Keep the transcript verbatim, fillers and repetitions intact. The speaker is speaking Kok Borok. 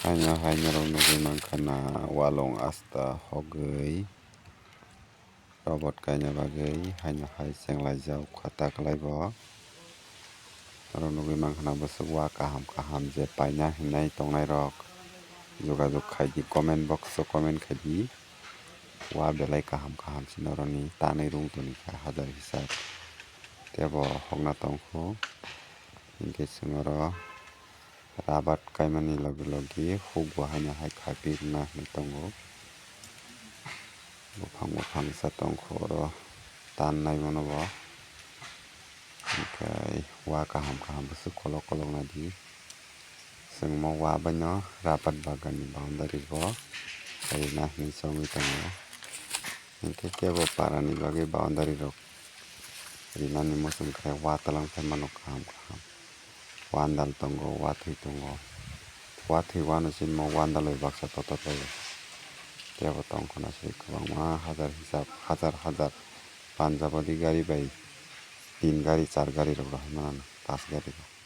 Haino hai norok nugwi mankha na walong asta hogwi robot kaina bagwi haino hai chenglaijak kha taklai bo. Norok nugwi mankha na bwswk wa kaham kaham je paina hinwi tongnairok jogajog khaidi, comment box o comment khaidi. Wa belai kaham kaham se norokni tanwi rung toni kha hajar hisab. Tebo hokna tongkhu, hinkhe chwng oro rabat kaimani logi logi huk bo haino hai khapi rwna hinwi tongo. Buphang buphang sa tongkhu oro tan nai mano bo. Hinkhe wa kaham kaham bwswk kolok kolok naidi. Chwng mo wa baino rabat bagan ni boundary bo rina hinwi chongwi tongo. Hinkhe kebo para ni bagwi boundary rok rinani muchung khe wa twlang phai mano kaham kaham. Wandal tongo, wathwi tongo. Wathwi wano chini mo wandal bai baksa totor laio. Tebo tongkhwna se kwbangma hajar hisab, hajar hajar Punjab odi gari bai tin gari, char gari rok rohormano, pas gari rok.